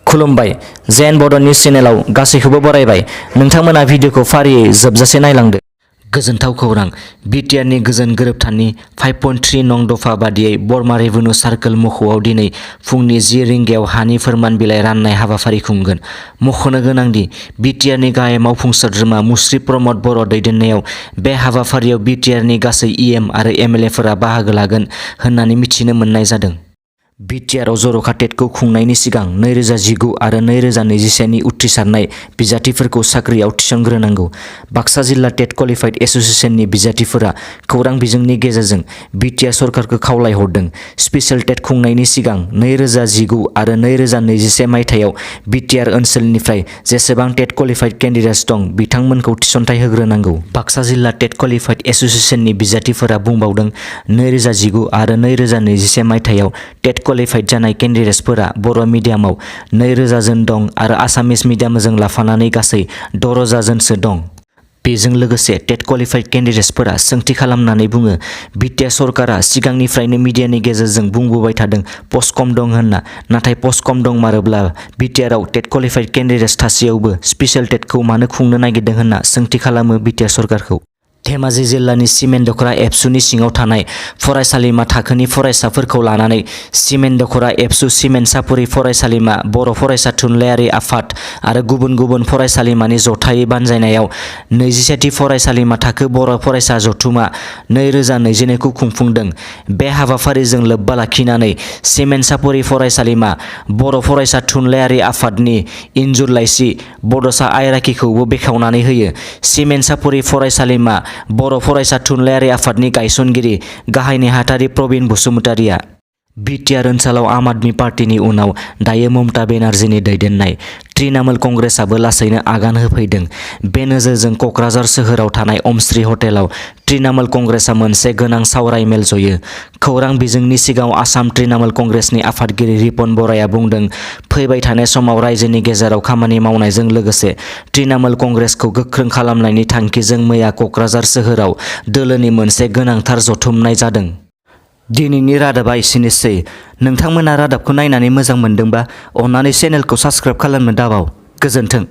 खुलुमबाय जेन बड' निउज चेनेलाव गासैखौबो बरायबाय। नोंथांमोना भिडिअखौ फारियै जोबजासे नायलांदो। गोजोनथाव खौरां BTRनि गोजोन गोरोबथानि 5.3 नं दफा बादियै बरमा रेभिनिउ सार्कल मख'आव दिनै फुंनि 10 रिंगायाव हानि फोरमान बिलाइ राननाय हाबाफारि खुंगोन। मख'नो गोनांदि BTRनि गाहाय मावफुं सोद्रोमा मुस्रि प्रमद बर' दैदेननायाव बे हाबाफारियाव BTRनि गासै EM आरो MLAफोरा बाहागो लागोन होननानै मिथिनो मोननाय जादों। BTRआव जर'खा टेटखौ खुंनायनि सिगां 2019 आरो 2021 नि उथ्रिसारनाय बिजाथिफोरखौ साख्रियाव थिसनग्रोनांगौ। बाक्सा जिल्ला टेट क्वालिफाइड एस'सिएशननि बिजाथिफोरा खौरां बिजोंनि गेजेरजों BTR सरकारखौ खावलायहरदों। स्पेशेल टेट खुंनायनि सिगां 2019 आरो 2021 मायथाइयाव BTR ओनसोलनिफ्राय जेसेबां टेट क्वालिफाइड केन्डिडेट्स दं बिथांमोनखौ थिसनथाइ होग्रोनांगौ। बाक्सा जिल्ला टेट क्वालिफाइड एस'सिएशननि बिजाथिफोरा बुंबावदों 2019 आरो 2021 मायथाइयाव टेट क्वालिफाइड जानाय केन्डिडेट्सफोरा बर' मिडियामाव 2000 जन दं आरो आसामिस मिडियामजों लाफानानै गासै 6000 जनसो दं। बेजों लोगोसे टेट क्वालिफाइड केन्डिडेट्सफोरा सोंथि खालामनानै बुङो BTR सरकारा सिगांनिफ्रायनो मिडियानि गेजेरजों बुंबोबाय थादों पस्ट खम दं होनना, नाथाय पस्ट खम दंमारोब्ला BTRआव टेट क्वालिफाइड केन्डिडेट्स थासेयावबो स्पेशेल टेटखौ मानो खुंनो नागिरदों होनना सोंथि खालामो BTR सरकारखौ। धेमाजि जिल्लानि सिमेन्ट-दख'रा एबसुनि सिङाव थानाय फरायसालिमा थाखोनि फरायसाफोरखौ लानानै सिमेन्ट-दख'रा एबसु सिमेन्ट सापुरि फरायसालिमा बर' फरायसा थुनलाइयारि आफाद आरो गुबुन गुबुन फरायसालिमानि जथायै बानजायनायाव 21थि फरायसालिमा थाखो बर' फरायसा जथुमा 2022 खौ खुंफुंदों। बे हाबाफारिजों लोब्बा लाखिनानै सिमेन्ट सापुरि फरायसालिमा बर' फरायसा थुनलाइयारि आफादनि इन्जुर लाइसि बड'सा आइराखिखौबो बेखेवनानै होयो। सिमेन्ट सापुरि फरायसालिमा बर' फरायसा थुनलाइयारि आफादनि गायसनगिरि गाहाय नेहाथारि प्रबिन बसुमतारिया BTR ओनसोलाव आम आदमी पार्टीनि उनाव दायो ममता बेनार्जीनि दैदेननाय तृणमूल कंग्रेसआबो लासैनो आगान होफैदों। बे नोजोरजों क'क्राझार सोहोराव थानाय अमश्री हटेलाव तृणमूल कंग्रेसआ मोनसे गोनां सावराय मेल जयो। खौरां बिजोंनि सिगाङाव आसाम तृणमूल कंग्रेसनि आफादगिरि रिपन बराया बुंदों फैबाय थानाय समाव रायजोनि गेजेराव खामानि मावनायजों लोगोसे तृणमूल कंग्रेसखौ गोख्रों खालामनायनि थांखिजों मैया क'क्राझार सोहोराव दोलोनि मोनसे गोनांथार जथुमनाय जादों। दिनैनि रादाबा एसेनोसै। नोंथांमोना रादाबखौ नायनानै मोजां मोनदोंबा अन्नानै चेनेलखौ साबस्क्राइब खालामनो दाबाव। गोजोन्थों।